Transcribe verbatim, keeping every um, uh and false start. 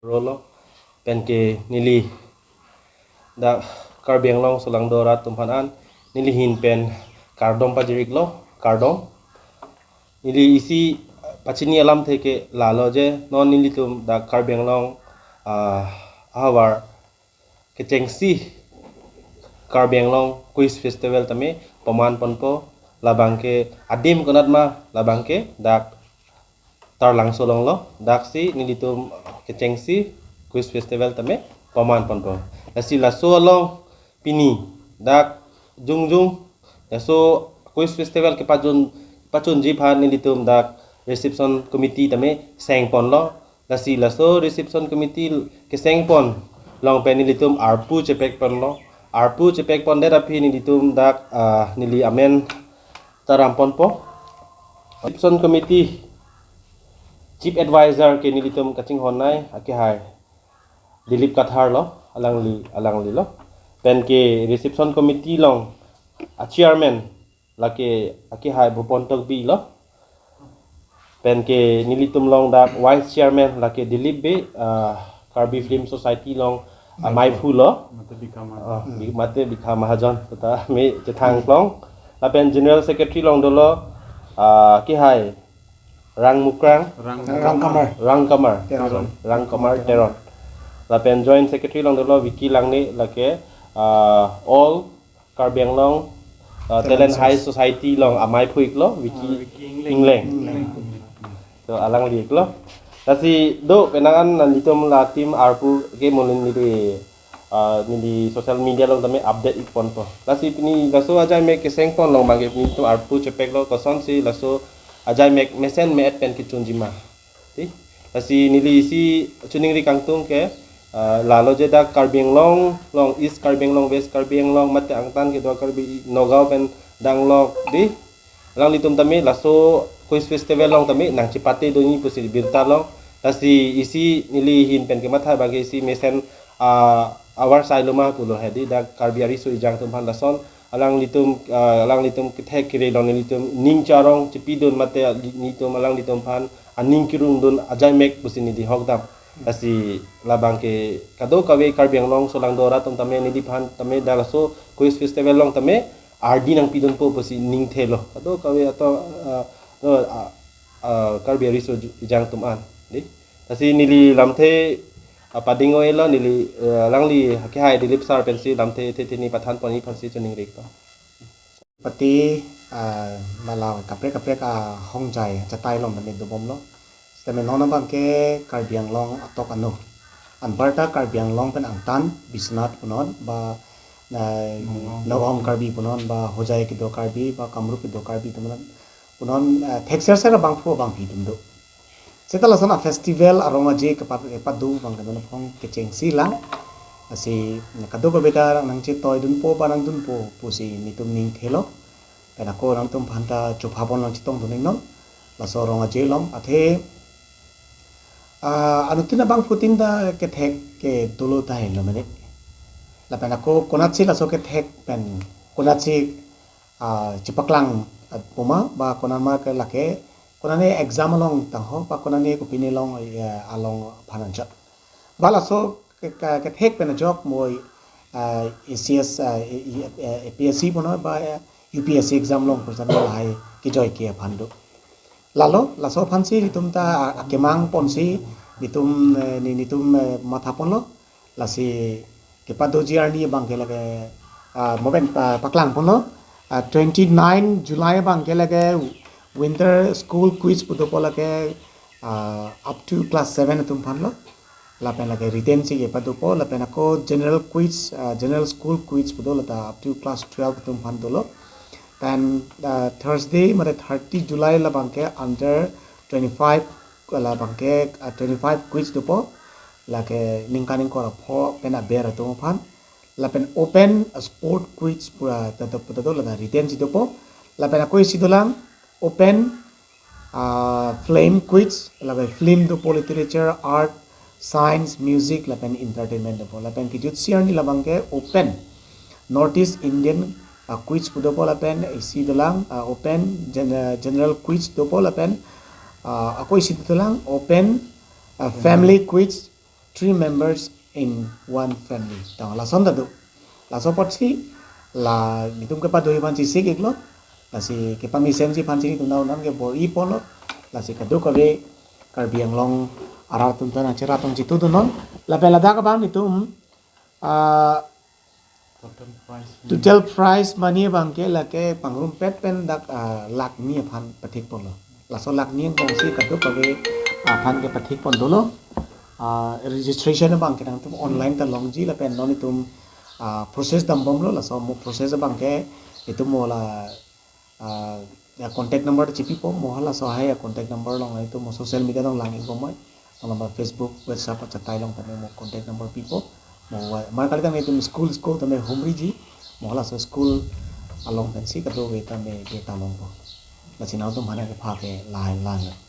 Rolo, penke neli dak Karbi Anglong solangdo arat atum aphan an neli ahin pen kardom pajir-iklo, kardom. Neli isi pachini alamthe ke lalo je non nelitum dak Karbi Anglong, ah, ahavar kechengsi Karbi Anglong Quiz Festival tame paman ponpo, labangke adim konat ma, labangke dak Taralangso along lo, daksi nelitum kechengsi Quiz Festival tame paman ponpo. Lasi laso along pini dak jongjong laso Quiz Festival kepachun, pachunji aphan nelitum dak reception committee tame seng ponlo. Lasi laso reception committee keseng pon along pen nelitum arpu chepek ponlo. Arpu chepek pondet aphi nelitum dak, ah, neli amen ta ram ponpo. Reception committee chief advisor ke nelitum kachinghon nai akehai Dilip Kathar lo, alangli, alangli lo. Penke reception committee along a chairman lake akehai Bhupon Tokbi lo. Penke nelitum along dak vice chairman lake Dilip Bey, ah, Karbi Film Society along, ah, maiphu lo. Mate Bikha Mahajon. Ah, Bi-, mate Bikha Mahajon, kota me chethang klong. Lapen general secretary along dolo, ah, akehai Rang Mukrang. Rang Rangkamar. Rangkamar. Teron. Rangkamar Teron. Lapen joint secretary along dolo Vicky Langne, lake, ah, All Karbi Anglong, ah, Talent Talent High Source. Society along amei phuik lo, Vicky Ah, Vicky Ingleng. Ingleng. Ingleng. So, alangli-iklo. Lasi do penang an nelitum la team arpu ke mo neli, ah, neli social media along tame update-ik ponpo. Lasi pini laso ajaimek keseng pon along abangke nelitum arpu chepeklo, kosonsi laso ajaimek mesen me-et pen kechunji ma. Ti? Lasi neli isi chiningri kangtung ke, ah, lalo je dak Karbi Anglong along, East Karbi Anglong, West Karbi Anglong, mate angtan kedo Karbi Nagaon pen danglok, di? Alanglitum tame laso Quiz Festival along tame nangchepate dunji pusi birta long. Lasi isi neli ahin pen kematha abangke isi mesen, ah, avar sai lo ma pulo, hedi dak Karbi ariso ejang atum aphan lason alanglitum, ah, alanglitum kethek kere along nelitum ning charong chepidun mate nelitum alanglitum aphan aning kerungdun ajaimek pusi neli hokdam. Lasi labangke kadokave Karbi Anglong solangdo arat atum tame neliphan tame dak laso Quiz Festival along tame ardi nangpidunpo pusi ningthelo. Kadokave ato, ah, no, ah, ah, Karbi ariso ju-, ejang atum an, di. Lasi neli lamthe, ah, pading-o-elo, neli, eh, alangli akehai Dilip sir pensi lamthe the theni pathan pon-ik aphansi chiningri-ikpo. Pati, ah, mala kaprek kaprek ahongjai achatai along tame dobomlo. Sitame non abangke Karbi Anglong atok ano. Anparta Karbi Anglong pen angtan Biswanath punon ba, ah, Nagaon. Nagaon Karbi punon ba Hojai kedo Karbi ba Kamrup kedo Karbi atum punon. Punon, ah, thekser ser abangphu abangpi atum do. Seta lason a-festival arong aje kepat, kepadu abang kedo aphong kechengsi lang. Lasi kadokave ta nangchetoidunpo ba nangdunpo pusi nelitum ningthelo. Pen ako nangtum aphanta chopha pon lang chetongdun-iknon. Laso arong aje along athe, ah, anuttin abangphutin ta kethek ke dolo tahai lo mene. Lapen ako konatsi laso kethek pen konatsi, ah, chepaklang, ah, puma ba konat ma ke lake konane exam along tangho ba konane kopine along, eh, along aphan anchot. Ba laso ke, ke, kethek pen ajok mo, ah, A C S, ah, A, A, A P S C punon ba, eh, U P S C exam along kursan lahai kejoi ke aphan do. Lalo, laso aphansi nelitum ta, ah, akemang ponsi nelitum, eh, ne, nelitum, eh, matha ponlo. Lasi kepadoji arni abangke lake, ah, mo pen pa, paklang ponlo. Ah, twenty-nine July abangke lake winter school quiz pu dopo lake, ah, up to class seven atum aphan lo. Lapen lake written si kepadopo, lapen ako general quiz, ah, general school quiz pu do lata up to class twelve atum aphan dolo. Then, ah, Thursday mate thirty July labangke under twenty-five, labangke, ah, twenty-five quiz dopo. Lake ningkan ingkoi ra pho pen aber atum aphan. Lapen open, ah, sport quiz pu ra ta, ta, ta do lata written si dopo. Lapen ako isi dolang open, ah, film quiz, lapen film dopo, literature, art, science, music, lapen entertainment dopo. Lapen kejutsi arni labangke open North East Indian, ah, quiz pu dopo, lapen isi dolang, ah, open gen-, ah, general quiz dopo, lapen, ah, ako isi dolang open, ah, family quiz, three members in one family. Tang lason ta do. Laso apotsi la netum kepadoji aphan chesik iklo. Lasi kepamesen ji aphansi netum nang nangkebor-i ponlo. Lasi kadokave Karbi Anglong arat atum ta nangcherap tong chitu dunnon. Lapen ladak abang netum ah, Total price. Total prize money abangke lake pangrumpet pen dak ah, lakh ni aphan pathik ponlo. Laso lakh ni angbongsi kadokave aphan kepathik pon dolo. Ah, registration abangke nangtum online ta longji lapen non netum ah, process dambomlo. Laso mo process abangke netum mo la ah, ya contact number ta chipipo, mo halaso hai ya contact number along netum mo social media along lang-ikbom noi. Tang lamba Facebook, WhatsApp achatai along tame mo contact number pipo. Mo wa-, mar kali tame netum school school tame humriji. Mo halaso school along pensi kadokave tame birta longpo. Lasi nangtum aphan kepha ke lahai lang.